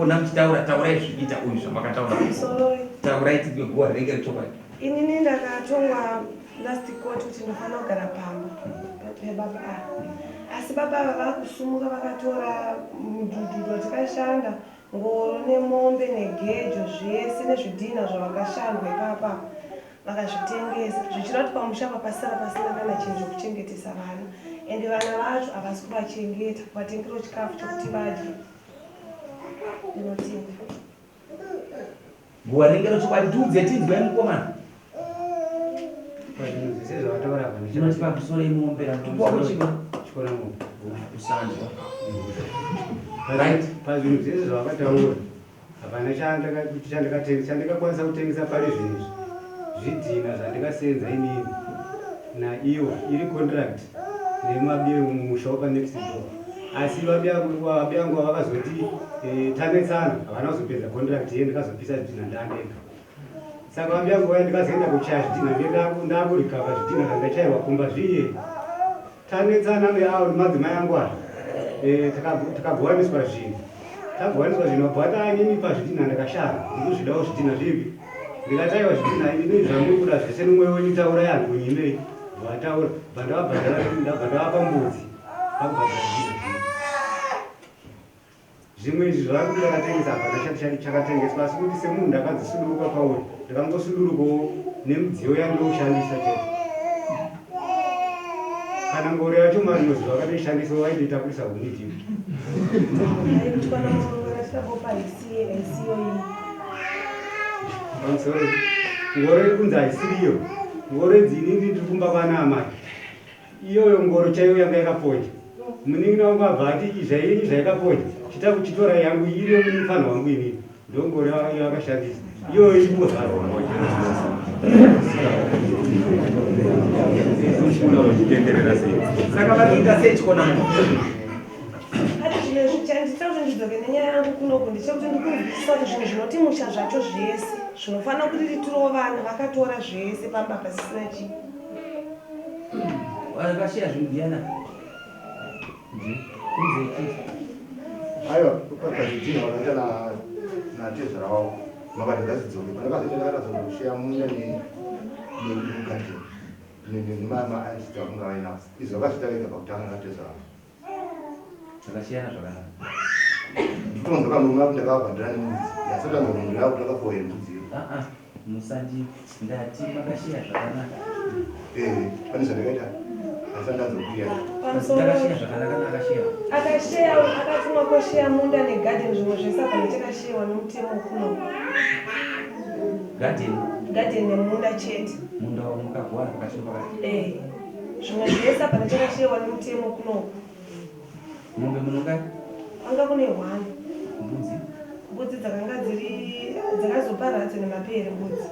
Makafona muchitaura, taurai zvikuita uyu zvamakataura. Taurai tidwe guwa rinenge rechokwadi. Inini ndakatongwa last court kuti ndofanira kugara pamba pebaba ava. Asi baba ava vakusumuka vakatora mudhudhudhu watakashanda ngoro nemombe negejo zvese nezvidhinha zvavakashandwa ipapa vakazvitengesa zvichireva kuti pamusha apa pasara pasina kana chinhu chokuchengetesa vana ende vana vacho havasi kuvachengeta kuvatengerawo chikafu chokuti vadye ndinotenda Guwa rinenge rechokwadi tiudze tinzwe mukomana. Tinoti pamusoro imombe tukuwa kuchiva. Chikora mombe. Kusanzwa. Right. Pazvinhu zvese zvavakataura hapana chandakakwanisa kutengesa pari zvino izvi zvidhina zvandikasenza inini naiwo iri contract nemabiye mumusha wepa next door asi vabiyangu vakazoti eh, tanetsana havana kuzopedza contract iye ndikazopisa zvidhina ndandega saka vabiyangu vaya ndikazoenda kuchaya zvidhina ndakurikava zvidhina zvandachairwa kumba zviye Tanetsana neawo nemadzimai angu aya eh, takagowaniswa zvinhu tagowaniswa zvinhu wabva wati ainini pazvidhinha ndakashaya ndikuzvidawo zvidhinha zvipi ndikati aiwa zvidhinha inini zvamuri kuda zvese nomwoyo wenyu taurai handikunyimei vataura bva ndavabhadhara ndabva ndavapa mbudzi pakubhadhara zvidhinha zvipi Zvimwe izvi zvavari kuti vakatengesa hapana chati chati chakatengeswa asi kuti semunhu ndakanzi suduruka kwauri ndakangosudurukawo nemidziyo yandinoshandisa chete. Kana ngoro yacho marinozi vakatoishandisa vaitoitakurisa huni ndiyo. Pamusoro ngoro iri kunzi haisiriyo ngoro idzi inini ndiri kumba kwana amai. Iyoyo ngoro chaiyo yanga yakaponja. Munin'ina wangu abva ati izvayenyu zvayakaponja chita kuchitora yangu iri yemufanha wangu inini ndongoro yakashandisa iyoyo iripo zvaro. Saka vanoita sei chikona munhu? Ati zvimwe zvichandita kuti ndidzoke nenyaya yangu kunoku ndechekuti ndikunzwisisa kuti zvinhu zvinoti musha zvacho zvese zvinofanira kuti titirowo vana vakatora zvese pamba pasisina chii. Vakashiya zvinhu ndiyana? Aiwa, pazvidhinha vakaita natezvara wavo makati ngazidzoke pandakazoita ndakatazondoshiya munda nemugadheni nemaaisita vakunga vainawo izvi vakazviita vega pakutanga natezvara wavo Zvakasiyana zvakanaka. Nditonzwa kamurume ako ndakavabhadhara nembudzi. Yasatanzwa munhu yako ndakafoya mbudzi iyo. Ah ah, musandi ndati makashiya zvakanaka. Eh, pane zvandakaita. Asi andanzwa kuya. Ndakashiya zvakanaka nakashiya. Akashiya akatumwa koshiya munda negarden zvimwe zvese hapana chakashiyiwa nemutemo kuno. Garden. Garden nemunda chete. Munda wamukagwana pakati nepakati. Eh. Zvimwe zvese hapana chakashewa nemutemo kunoku. Mombe munongani? Kwanga kune one. Mbudzi? Mbudzi dzakanga dziri dzakazoparadzwa nemapere mbudzi.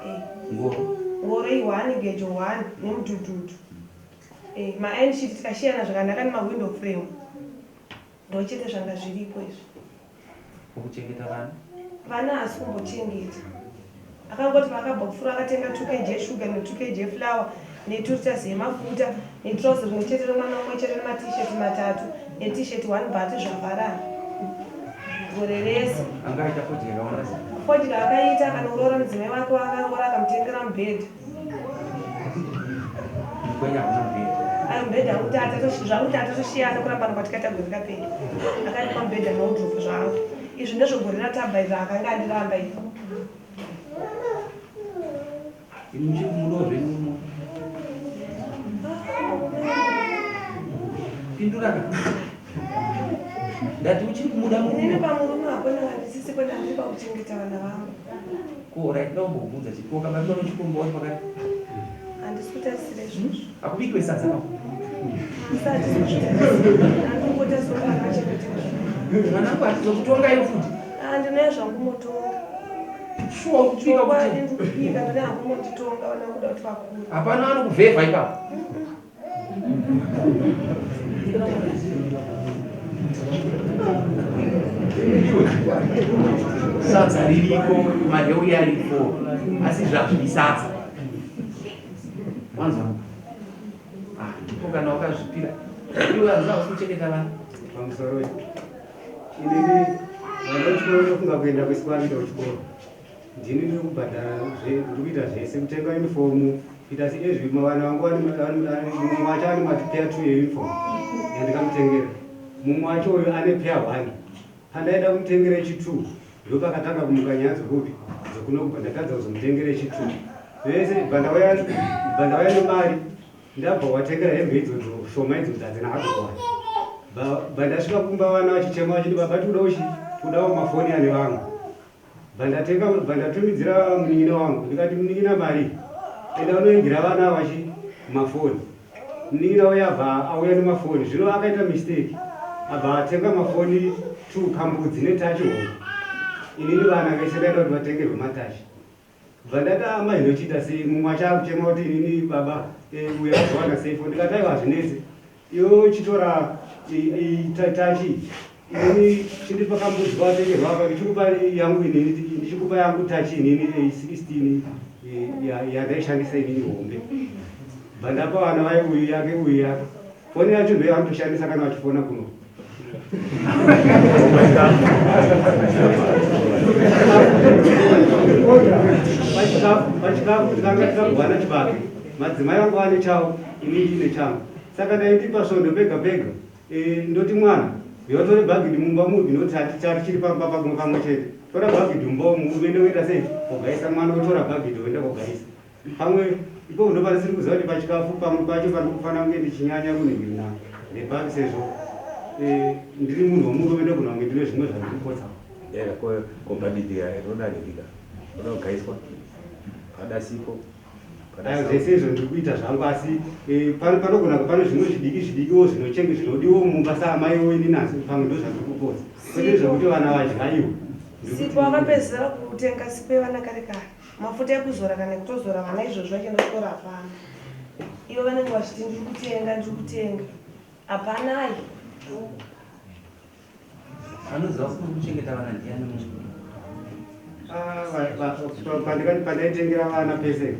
Eh. Ngoro? Ngoro i one, gejo one nemudhudhudhu. Eh, ma-iron sheet tikashiyana zvakanaka nemawindow frame. Ndochete zvanga zviripo izvi. Ukuchengeta vana? Vana haasi kumbochengeta. Akangoti vakabva kufura akatenga 2 kg yeshuga ne 2 kg yeflour ne 2 liters yemafuta netrouse rimwe chete remwana umwe chete nemaT-shirt matatu neT-shirt one bhati zvavharana gore rese. Anga aita fodya yakawanda sei? Fodya akaita akanoroora mudzimai wake waakaroora akamutengera mubhedha. Mukwenya hakuna mubhedha. Ayo mubhedha angu tata zvangu tata toshiyana kurambana kwatikaita gore rapera. Akandipa mubhedha newardrobe zvangu. Izvi ndezvegore ratabva izvi akanga andiramba izvi. Imi muchiri kumudawo zvenyu murume. Pindura ka. Ndati uchiri kumuda murume. Inini pamurume apo ndanga ndisisipo ndandiri pakuchengeta vana vangu. Ko right now mbobvunza chii? Ko kababirwa nechikomba wati pakati? Handisi kutarisira izvozvo. Hakubikwe sadza pa. Handisi kuzvitarisira. Handingotarisira kuti vana vachengeteka zvakanaka. Mwanangu hatizokutonga iyo futi. Ah, ndinouya zvangu motonga. Shuwa ukubika kuti. Chokwadi ndikubika ndine hangu monditonga vana kuda kuti vakure. Hapana anokuvhevha ipapo. Sadza ririko, maheu yariko, asi zvazvidi sadza. Wanzwa? Ah, ndipo kana wakazvipira. Iwe hanzi hausi kuchengeta vana. Pamusoro inini Vana vechikoro ndofunga kuenda kwese kwakuita kuchikoro. Ndini ndiri kubhadhara, ndiri kuita zvese, kutenga uniform, kuita seezvi. Vana vangu mumwe wacho ane mapair 2 euniform yandikamutengera, mumwe wacho uyu ane pair 1. Pandaida kumutengera echi2, ndopakatanga kumuka nyaya dzokupi dzokuno, kubva ndatadza kuzomutengera echi2. Vese bva ndauya nemari, ndabva watengera hembe idzodzo shoma idzodzo, hadzina hadzo kuwana. Bva ndasvika kumba, vana vachichema vachiti, "Baba, tikudawo mafoni ane vamwe." Bva ndatenga, bva ndatumidzira munin'ina wangu, ndikati, "Munin'ina, mari, enda unoingira vana vachi mafoni." Munin'ina uya abva auya nemafoni. Zvino akaita mistake, abva atenga mafoni 2, kambudzi netouch hombe. Inini vana vese ndaida kuti vatengerwe matouch. Bva ndati, "Amai, ndochiita sei?" Mumwe achakuchema kuti, "Inini baba, uyu azowana sei foni?" Ndikati, "Aiwa, hazvinetsi, iwe uchitora touch, inini chindipa kambudzi kwawatengerwa apa, ndichikupa yangu inini, ndichikupa yangu touch inini 16 yandaishandisa inini hombe." Bva ndapa vana vai, uyu yake, uyu yake. Foni yacho ndo yavanotoshandisa kana vachifona kuno. Pachikafu tikanga tikagwana chibage, madzimai vangu vane chavo, ini ndine changu. Saka ndaiti pasvondo pega pega, ndoti, "Mwana, yotore bhagidhi mumba mubi, noti hatichari chiri pamba pamwe pamwe chete. Tora bhagidhi mumba umu, uende kuita sei, kogaisa." Mwana otora bhagidhi, oenda kogaisa. Pamwe ipopo ndo pandisiri kuziva kuti pachikafu pamwe pacho pandikufanira kunge ndichinyanya kunhingirina nepapi, sezvo ndiri munhu womurume, ndogona kunge ndine zvimwe zvandiri kupotsa. Ko bhagidhi rinodarikika, roda kugaiswa, pada sipo. Ayo, zvese izvo ndiri kuita zvangu, asi panogona pane zvimwe zvidiki zvidikiwo zvinochenge zvinodiwo mumba saamaiwo ini nasi, pamwe ndo zvandiri kupotsa, kwete zvekuti vana vadya iwo. Sipo vakapedzisira kutenga sipo yevana kare kare. Mafuta ekuzora kana ekutozora vana izvozvo vachienda kuchikoro hapana. Ivo vanenge vachiti, "Ndiri kutenga, ndiri kutenga," hapanai. Anoziva kuri kuchengeta vana ndiani munhu? Ah, pandaitengera vana pese,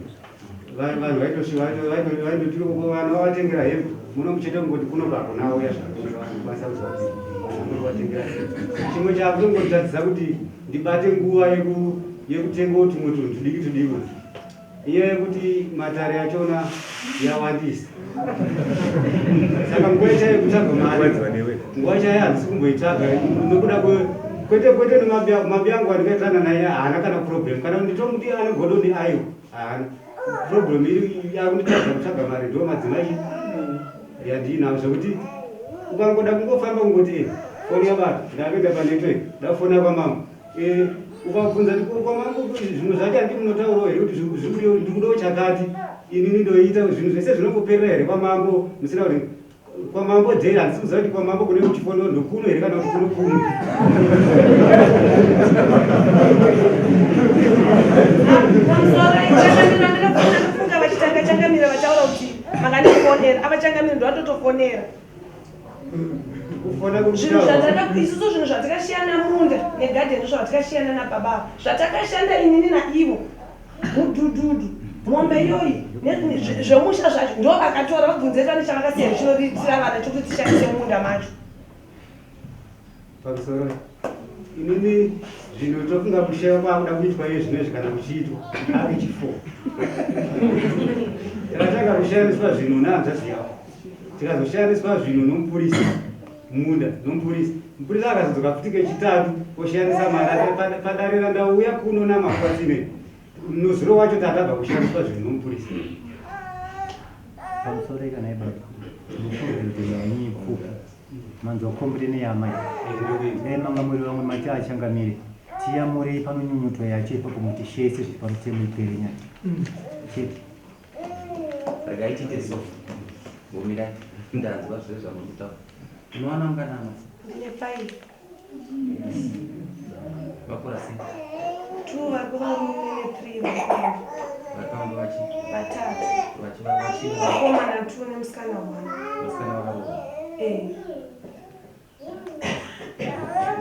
vanhu vaitoti vana vavatengera hembe muno muchete, kungoti kuno hakuna uya zvakwanisa kuziva kuti vana muri vatengera sei. Chimwe chakutongotadzisa kuti ndibate nguva yekutengawo tumwe tunhu tudiki tudiki, inyaya yekuti matare achona yawandisa. Saka nguva chaiyo yekutsvaga mari, nguva chaiyo handisi kumboitsvaga nokuda kwete nemabi angu andingaitana naye, haana kana problem. Kana nditomuti ane godo neaiwa, haana problem. Iri yakunditadza kutsvaga mari ndo madzimai yandiinawo, zvekuti ukangoda kungofamba kungoti, "Foni yabata, ndakuenda panetwork, ndafona kwamama." Ukabvunza kuti kwamambo zvimwe zvacho handi munotaurawo here kuti ndikudawo chakati, inini ndoita zvinhu zvese zvinongoperera here kwamambo, musina kuti kwamambo dheri? Handisi kuziva kuti kwamambo kune kuchifono ndokuno here kana kuti kuno kumwe. Pamusoro, changamira, ndinofunga vachitanga changamira vataura kuti makandifonera. Ava changamira ndovatotofonera. Kufona Zvinhu zvataka isusu, zvinhu zvatakashiyana, munda negadheni, zvatakashiyana nababa, zvatakashanda inini naivo, mudhudhudhu, mombe iyoyi, zvemusha zvacho ndo vakatora. Vabvunze pane chavakasiya chinoriritira vana chokuti tishandise munda macho. Pamusoro, inini zvinhu tofunga kushewa kwakuda kuitwa iye zvinezvi kana kuchiitwa ave chi4, takatanga kushandiswa zvinhu nehanzvadzi yavo, tikazoshandiswa zvinhu nomupurisa, munda nomupurisa. Mupurisa akazodzoka futi kechitatu oshandisa mari padare randauya kuno namakwatine nozuro wacho, tatabva kushandiswa zvinhu nomupurisa. Pamusoro kana ibaba, ndinokurudzira pfupi manzwa complain yamai. Dai manga muri vamwe, mati achangamire tiyamurei panonyunyutwa yacho ipapo, muti shese zviri pamutemo, ipere nyaya chete. Regai tiite so, ngomirai, ndanzwa zvese zvamuri kutaura. Unowana munganama? Ndine 5. Vakura sei? 2 vari kuvarume ne3 vari pamba. Vari pamba vachi? Vatatu. Vachi? Vakomana 2 nemusikana 1. Vasikana vakaroora? Eh.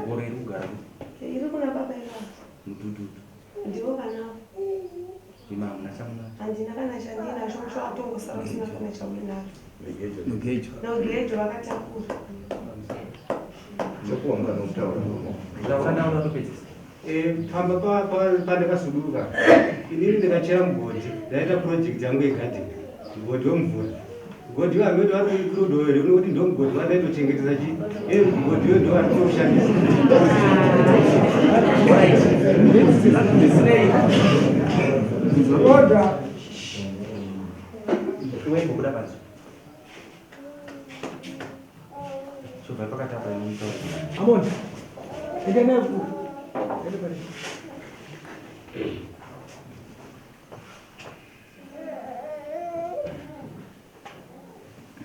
Ngoro iri kugara? Iri kuna baba ivavo. Mudhudhudhu? Ndivo vanavo. Ima hamuna chamunacho? Handina kana chandinacho, musha watongosara usina kana chauinacho. Nogejo. Nogejo vakatakura. Chapuwa mukana wekutaura. Taura ndaura topedzisa. Pamba pandakasuduka inini ndakachera mugodhi, ndaita project yangu yegadheni, mugodhi wemvura. Mugodhi wamene vari kuinclude here unokuti ndo mugodhi wandaitochengetesa chi e mugodhi uyo ndo vari kutoushandisa. Alright. Zvisinei. Order. Iwe imbobuda panze. Chobva pakati apa iwe mutaura. Amon. Ende naye ku. Ende pari.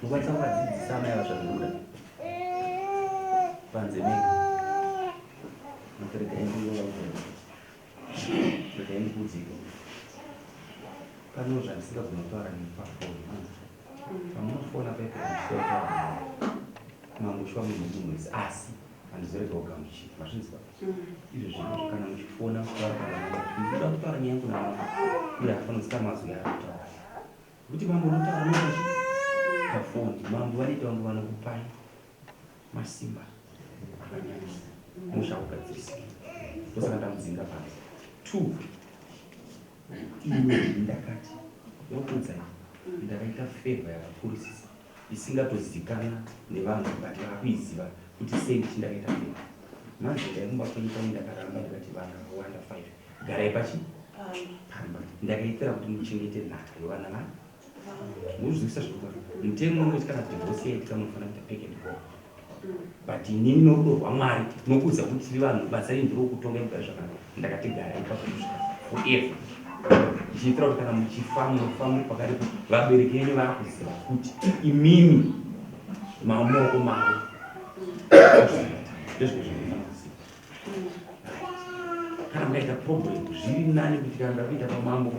Unokwanisa kuvadzidzisa amai ava zvazvinoda panze mega. Regai regai ndikuudzike. Pane zvandisingagoni kutaura nepafoni. Pamunofona paipa muchitaura mamusha munhu munhu wese asi handizorega kugamuchira. Mazvinzwa? Izvo zvino kana muchifona kutaura kana ndinoda kutaura nyaya yangu namambo uye hafanira kuzita mazwi aari kutaura. Kuti mambo unotaura nokuti pafoni mambo vanoita vangu vanokupai masimba akanyanyisa musha ugadzirisike. Ndosaka ndamudzinga panze. Two, iwe ndakati ndokuudzai ndakaita favor yakakurisisa isingatozikanwa nevanhu but vakuiziva kuti sei ndichi ndakaita favor. Manje ndaikumba kwenyu pamwe ndakaramba ndikati vanhu vakawanda 5 garai pachi pamba. Ndakaitira kuti muchengete nhaka yevana vanyu. Muzvizivisa zvekutaura. Mutemo unoti kana divorce yaitika munofanira kuita pack and go. But inini norudo rwaMwari nokuudza kuti tiri vanhu basa iri nderokutonga mugare zvakanaka. Ndakati garai ipapo kusvika forever. Ndichiitira kuti kana muchifa munofa muri pakati vabereki venyu vakuziva kuti imimi mamumaoko mavo. Ndozvimwe zvinofanira kuziva. Kana mukaita problem zviri nani kuti kana muda kuita pamambo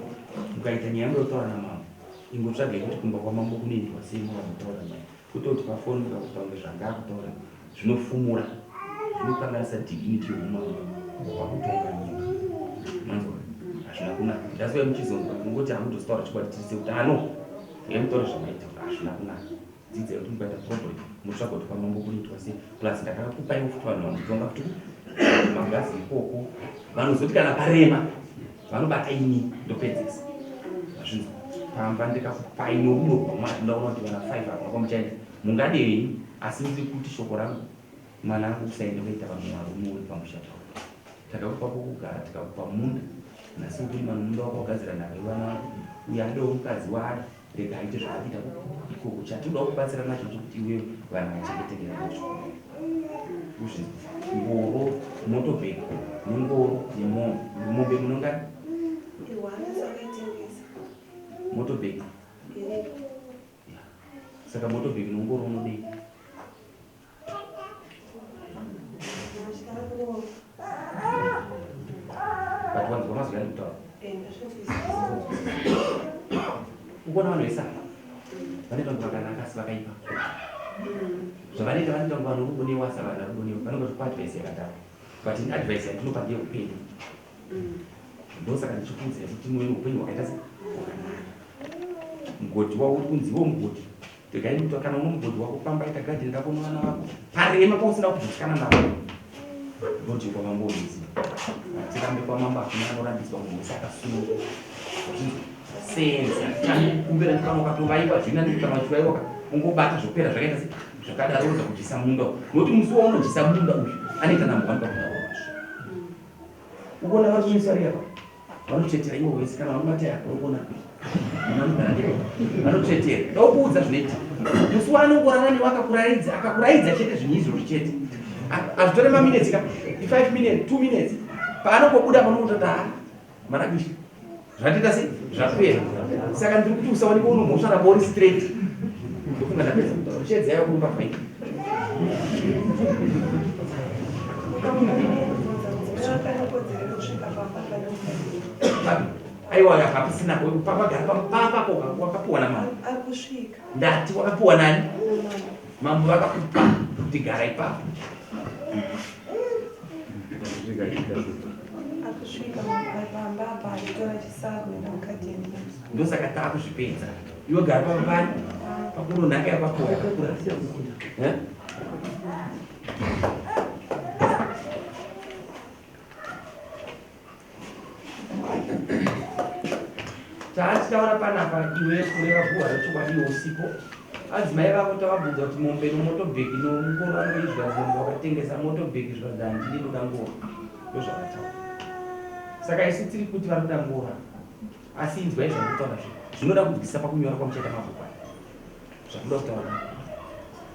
mukaita nyaya muda kutaura namambo ingotsvagai kuti kumba kwamambo kunoendwa sei mava kutaura naye kwete kuti pafoni mukakuta kunge zvanga akutaura zvinofumura zvinokanganisa dignity yeumambo pakutonga nyika. Manzwa? Hazvina kunaka. That's why muchizonzwa kungoti hamutozotaura chokwadi tiri sekuti ano yemutaura zvamaita hazvina kunaka. Dzidzai kuti mukaita problem mutsvaga kuti kwamambo kunoitwa sei. Plus ndakakupaiwo futi vanhu vanotonga futi magazi ikoko vanozoti kana parema vanobata ini ndopedzesa. Mazvinzwa? Pamba ndikakupai norudo rwaMwari ndaona kuti vana 5 hakuna kwamuchaenda mungadei asi ndiri kuti shoko rangu mwana angu usaende kuita vamwe varume uri pamusha pako. Takakupa pokugara tikakupa munda nhasi ukurima nomunda wako wagadzira nhaka yevana vako uyo adewo mukadzi waada rega aite zvaari kuita ikoko. Chatinoda kubatsira nacho chekuti iwe vanhu vachengetekera kuchikoro. Uzvinzwa? Ngoro, motobheki nengoro nemombe. Mombe munongani? Iwana sakaitengesa. Motobheki. Iripo. Saka motobheki nengoro unodei? Ndinotyara ngoro. But wanzwa mazwi ari kutaura. Ndazvinzwisisa. Ukuona vanhu vese ava vanoita kunge vakanaka asi vakaipa. Zvavanoita vanoita kunge vano rudo newe asi havana rudo newe. Vanonga vachipa advice yakadhakwa. But ini advice yandinopa ndeyeupenyu. Ndosaka ndichikuudzai kuti muve neupenyu hwakaita se hwakanaka. Mugodhi wako uri kunzi iwo mugodhi. Regai ndikuti kana uno mugodhi wako pamba ita gadheni rako nevana vako. Parema pausina kugutsikana navo. Ndoti kwamambo unoziva. Tirambe kwamambo hakuna anorambidzwa munhu wese akasununguka. Senza chanikukumbira kuti kana ukatovaiwa zvina nekuti kana uchivaiwa ungobata zvopera zvakaita se zvakadaro woza kudyisa munda uyu. Nokuti musi waunodyisa munda uyu anoita namba one pakudaro. Ukuona vari kumiswa riya vanotsvetera ivo vese kana vanobataya urikuona vanogara ndipo vanotsvetera. Ndokuudza zvinoita musi waanongorara newe akakuraidza akakuraidza chete zvinhu izvozvo chete hazvitore maminutes ka 5 minutes 2 minutes paanongobuda panongototi ha marabishi zvatoita sei zvapera. Saka ndiri kuti usaonekwa unomhosva ramba uri straight. Ndofunga ndapedza kutaura. Chedza yava kurumba faini. Papi? Aiwa hapisina pamagara pako wakapuwa namambo. Ari kusvika. Ndati wakapuwa nani? Mambo vakakupa kuti gara ipapo. Ari kusvika pamba apa achitora chisago kuenda mugadheni. Ndosaka taakuzvipedza. Iwe gara pamba pani pakuno nhaka yakapuwa yakakura. Eh? Zvawachitaura panapa iwe kureva guhwa rechokwadi iwe usipo. Adzimai vako tavabvunza kuti mombe nomotobheki nomukoro vanenge zvikanzi mombe wakatengesa motobheki zvikanzi handidi ndoda ngoro. Ndozvavataura. Saka isu tiri kuti vari kuda ngoro asi inzwai zvandikutaura zve zvinoda kunzwisisa pakunyora kwamuchaita mabhuku aya. Zvamuda kutaura.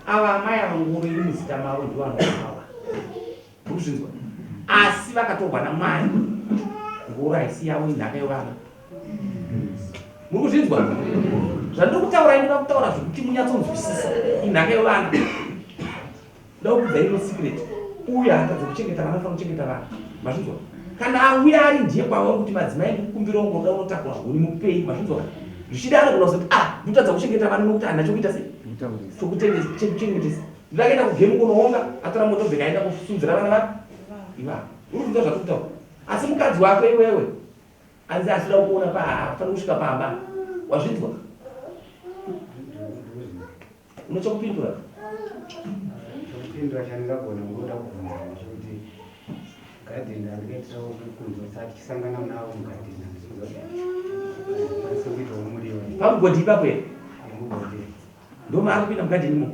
Ava amai ava ngoro iri muzita mavo ndivo vanovawa. Murikuzvinzwa? Asi vakatorwa naMwari. Ngoro haisi yavo inhaka yevana. Muri kuzvinzwa? Zvandiri kutaura inoda kutaura zvekuti munyatsonzwisisa. Inhaka yevana. Ndoda kukudzai ino secret. Uyu haatadze kuchengeta vana anofanira kuchengeta vana. Mazvinzwa? Kana auya ari ndiye kwavari kuti madzimai ndikukumbirawo ngoda unotakura huni mupei. Mazvinzwa? Zvichida anogona kuzoti ah ndotadza kuchengeta vana nokuti handina chokuita sei? Chokutengesa, chekuchengetesa. Ndakaenda kugame kunoonga atora motobheka aenda kusunzira vana vake. Ivavo. Uri kunzwa zvatiri kutaura? Asi mukadzi wako iwewe Anzi asida kuona pa haafaniri kusvika pamba. Wazvinzwa? Unocha kupindura? Chokupindura chandingagona ngoda kubvunza ndechekuti gadheni randikaitirawo kunzwa tisati tichisangana navo mugadheni handisikunzwa kuti kwanise kuitawo muriwo. Pamugodhi ipapo here? Mugodhi. Ndomaari kupinda mugadheni mo.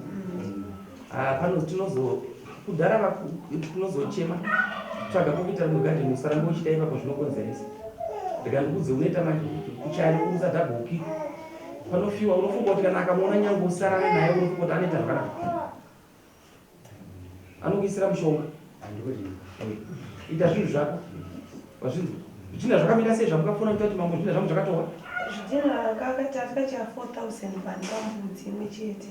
Ah, pano tinozo kudhara tinozochema tsvaga pokuita mugadheni usaramba uchiita ipapo zvinokonzeresa. Rega ndikudze unoita manje kuchaya nokuruza double kick. Panofiwa unofunga kuti kana akamuona nyange usarare naye unofunga kuti anoita zvakanaka. Anokuisira mushonga. Ita zvinhu zvako. Wazvinzwa? Zvidhina zvakamira sei zvamukafona kuita kuti mambo zvidhina zvangu zvakatowa? Zvidhina kakati atikacha 4000 vanhu pambudzi imwe chete.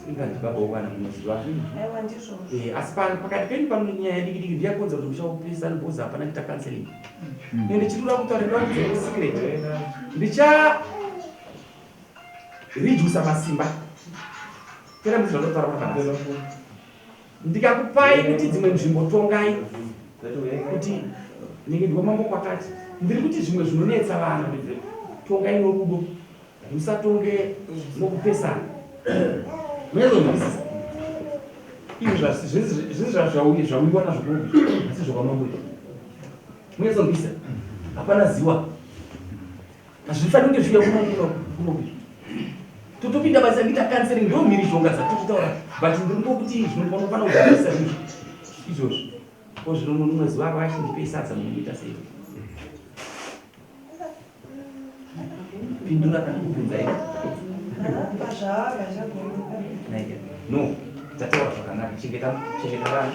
Inga ndibaba wevana munoziva. Aiwa ndizvozvo. Eh, asi pakati penyu pano nyaya diki diki ndiyakonza kuti muchaupisa because hapana kuita counseling. Ende chinoda kutaura ndoda kudzora secret. Ndicha reduce masimba. Tera muzvi zvandotaura pana panapa. Ndikakupai kuti dzimwe nzvimbo tongai kuti ndinge ndiwe mambo kwakati. Ndiri kuti zvimwe zvinonetsa vana tongai norudo musatonge nokupesana. Munozonzwisisa izvi zvese zvauyiwa nazvo kuno asi zvokwamambo izvi. Munozonzwisisa hapana ziwa. Hazvifaniri kunge zvichiuya kuno kuno kuno izvi. Totopinda basa kuita counseling ndo mhirizhonga dzatiri kutaura but ndiri ngokuti zvinofanira kugadzirisa zvinhu izvozvo. Ko zvino mumwe zuva ava achindipei sadza munomuita sei? Pindura kana kubvunza ii. No, tataura zvakanaka. Chengeta chengeta vana.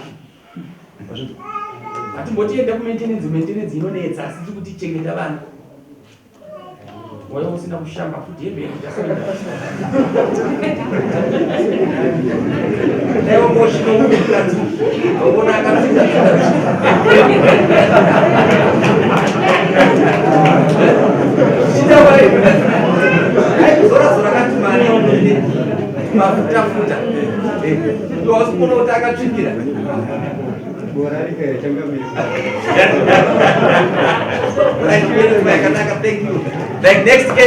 Hatimboti enda kumaintenance, maintenance inonetsa asi tiri kuti chengeta vana. Waiva usina kushamba futi hembe yekuti asaenda. Dai wanga uchinomuka tu. Waona akapinda Chitaura Aizora zora katumani mafuta futa. Ndio wasikuona kuti akatsvindira. Bora rikaita changamire. Right, thank you. Like next case.